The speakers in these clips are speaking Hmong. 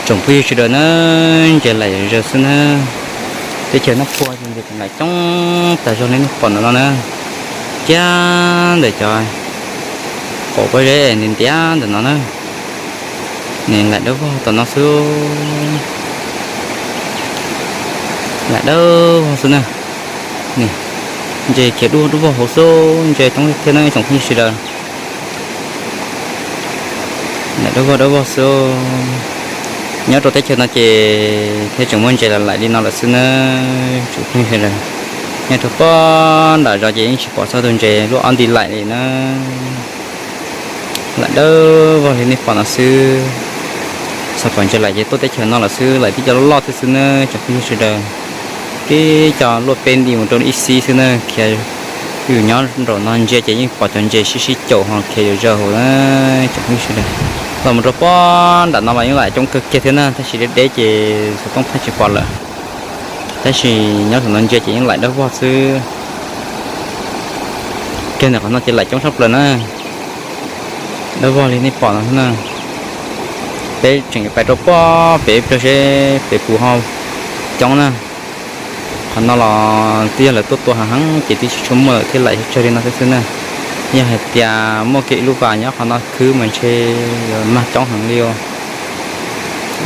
Tsoom phooj ywg sawv daws na, ntses laim zom zaws xwb na. Teb chaws Naj Phuaj ntses laim coob tas zog li nej pom ntawm no na. Kiag ntawm cov qaum pob zeb ntiav ntiav ntawm no na, nws laim dawb vog tom no xwb. Laim dawb vog xwb na. Ntses khiav dub dub vog hauv xwb, ntses coob thiab na tsoom phooj ywg sawv daws. Laim dawb vog dawb vog xwb. Nyob rau teb chaws no ces thiaj tseem muaj ntses laim li no lawm xwb na tsoom phooj ywg sawv daws. Nyob rau pob nram zos ces yeej tsis pom txog tus ntses luaj ob nti laim li na. Laim dawb vog li nej pom no xwb. Xav pom ntses laim ces tuaj teb chaws no lawm xwb, laim tib co loj loj thiab xwb na tsoom phooj ywg sawv daws. Tib co luaj peb nti mus rau ib xib xwb na khiav. Yus nyob nraum no ntsia ces yeej pom cov ntses sib sib caum ho khiav zom zaws hauv na tsoom phooj ywg sawv daws. Los mus rau pob nram no mas yeej laim coob kawg kiag thiab na, tab sis deb deb ces xov tooj thaij tsis pom lawm. Tab sis nyob saum no ntsia ces yeej laim dawb vog xwb. Kiag ntawm qhov no ces laim coob tshaj plaws na. Dawb vog li nej pom no xwb na. Peb tseem yuav pais rau pob pem ib pliag seb pem puas ho coob na. Qhov no los twb yog lawv tuaj tua heev heev ces twb tsis tshua muaj lawm thiaj laim tsawg li no thiab xwb na. Yog hais tias muaj kiag ib lub vas nyob qhov no khwb mas ntshe yuav mag coob heev li os.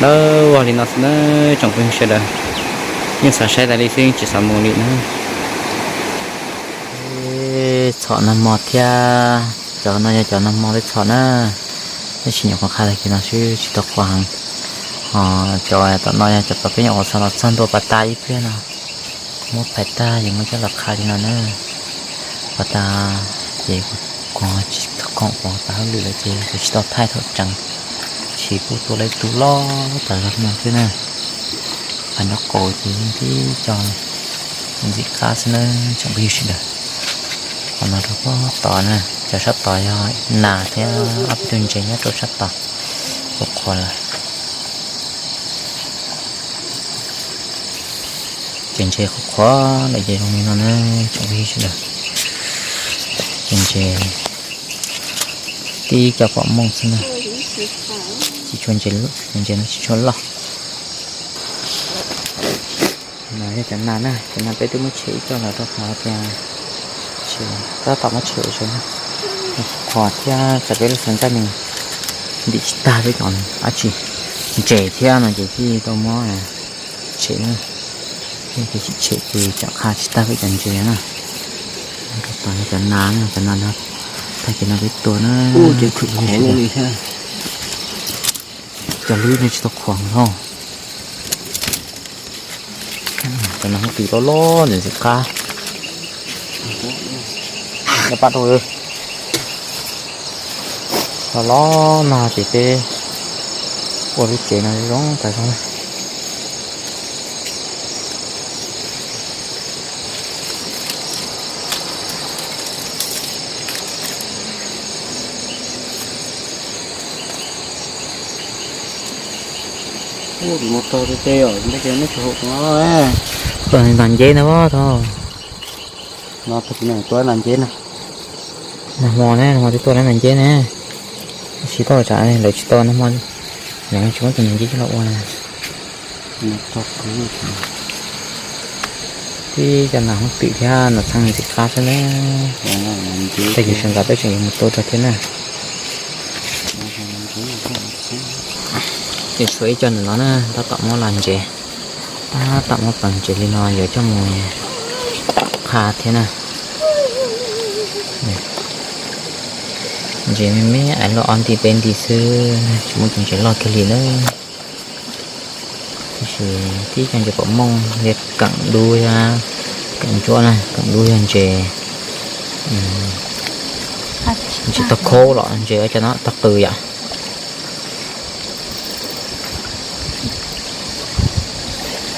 Dawb vog li no xwb na tsoom phooj ywg sawv daws. Yeej xav saib tas li xwb yeej tsis xav mus li na. Txhom nag hmo thiab, cov no yog cov nag hmo peb txhom na. Tab sis nyuam qhuav qha tag kis no xwb tsis tau qhuav heev. Ho cov tom no yog cov peb nyuam qhuav txhom los txog ntua pas tas ib pliag no. Muab phais tag ces muab coj los qha li no na. Pas tas ces kuv tsis tau khoom kuv tas hauj lwm lawm ces kuv tsis tau thaij thaum tseem, tab sis kuj tua lawv tus loj tas zog no xwb na. Qhov nraub qaum ces yeej tib co ntxim qab xwb na tsoom phooj ywg sawv daws. Qhov no rau pob tod na, cov sab tod yog nas thiab ob peb tug ntses nyob rau sab tod, qhuav qhuav lawm. Ces ntses qhuav qhuav lawm ces zoo li no na tsoom phooj ywg sawv daws. Ces ntses tib co pom mooj xwb na, tsis tshua ntses, ntses no tsis tshua loj. No yog cov nas na, cov nas peb twb muab tshem ib co los rau qhov tias tab tom muab tshem ua tsaug na. Qhuav thiab tsam peb lub xav nqaij nws ntim tsis tag peb cov dab tsi ntses thiab no ces thiaj tau muab tshem na. Yog tias tsis tshem ces tsam qha tsis tag peb cov ntses na. Rau tom cov nas na, cov nas no tag kis no peb tua na. Cov lwb no tsis tau qhuav hos. Cov nas hoob twm loj loj ntxim qab. Pab rau loj loj no ces peb ua lub tsev no zoo tas zog na. Mus tau tej os, neb tsis hau no. Ntog nceb na, tau. No tag kis no tuaj ntog nceb na. Nag hmo na, nag hmo twb tuaj ntog nceb na. Tab sis tuaj tsam lawv tsis tau nag hmo, lawv tsis muab tus ntog nceb coj los ua na. Tib cov nas hoob twm thiab nas txheeb ntxim qab xwb na. Tag kis sawv ntxov peb tseem yuav mus tua rau thiab na. Ces tshuav ib co ntawm no na, tab tom muab los ntsev, tab tom muab pawg ntsev li no yuav coj mus qha thiab na. Ntsev me me ais loj ob nti peb nti xwb, tsis muaj tus ntsev loj kiag li na. Tab sis tib co ntsev pom mooj li keem dub thiab, keem ntsuab na, keem dub yog ntses, ntses tog khaub los ntses ua cov no tog qws yom.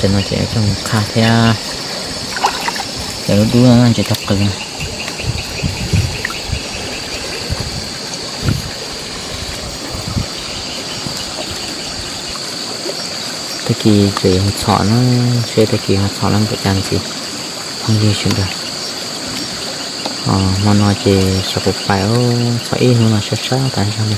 Cov no ces coj mus qha thiab. Cov dub dub no ntses tog qws. Tag kis tseem yuav mus txhom na, seb tag kis ho txhom lawm npaum cas ntxiv. Phooj ywg sawv daws, hmo no ces xyov puas pais, txhom ib hnub no sab sab tas zog li.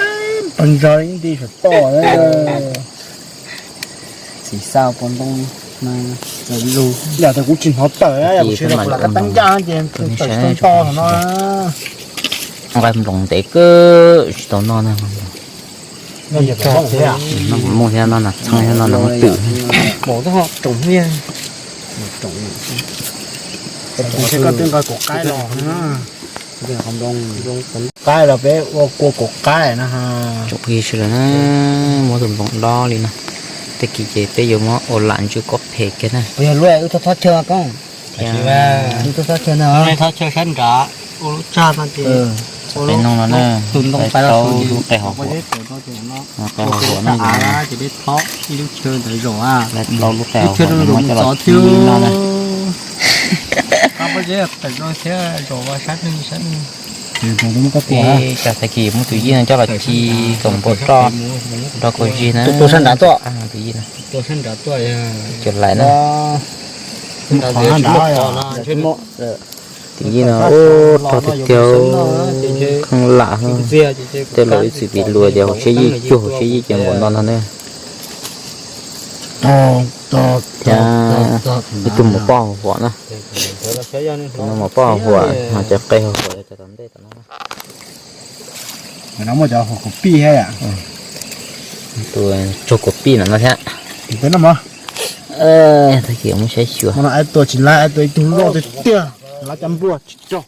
pawg ntsa ib nti saum toj. Txiv xauj pua ntoo mas txawm lug. Yam tas kuv tsis hnov tawm, yam kuv tsis hnov tawm tab ncaj ces tawm tsis tau nto no. Nqaij nploos ntev kawg tsis tau noj na. Muaj thiab no, txheeb thiab no, muaj twm. Qaib los peb ua kua kaub qaib na. Tsoom phooj ywg sawv daws na, muab tus nploos dob li no, tag kis ces peb yuav muab ua lam ntsw kob phem kiag na. Yog lub wb txhob txhob chaw koob, wb txhob txhob chaw na, txhob chaw sab nrad, ua lub tsag no ces, ua lub, tus ntoo pais los tus lub qe hauv huam, qe hauv huam no ces peb thob ib lub chaw ntawd zaum, lub chaw no zaum mus txov thiab no na. Qab pob zeb pem no thiab zaum sab, sab. Ib co tag kis muab tus yij no coj los ci kom npau roj, rau kua zig na. Tus yij no, tus yij no, tus lais na. Tus yij no rog tiag tiag, kheej lam. Tej laus ib txwm piv lus tias hauv siab yij cuag hauv siab yij ces npaum no no ne. Thiab ib tug maum poj hauv huam na. Tus no maum poj hauv huam, ho cov qe hauv huam cov tom ntej tom no. Tus tsaug kua pij no no thiab. Tag kis muab saib xyuas. Tua tsis laib, tua ib tug loj tiag tiag, laib cov npua tsis tsaug.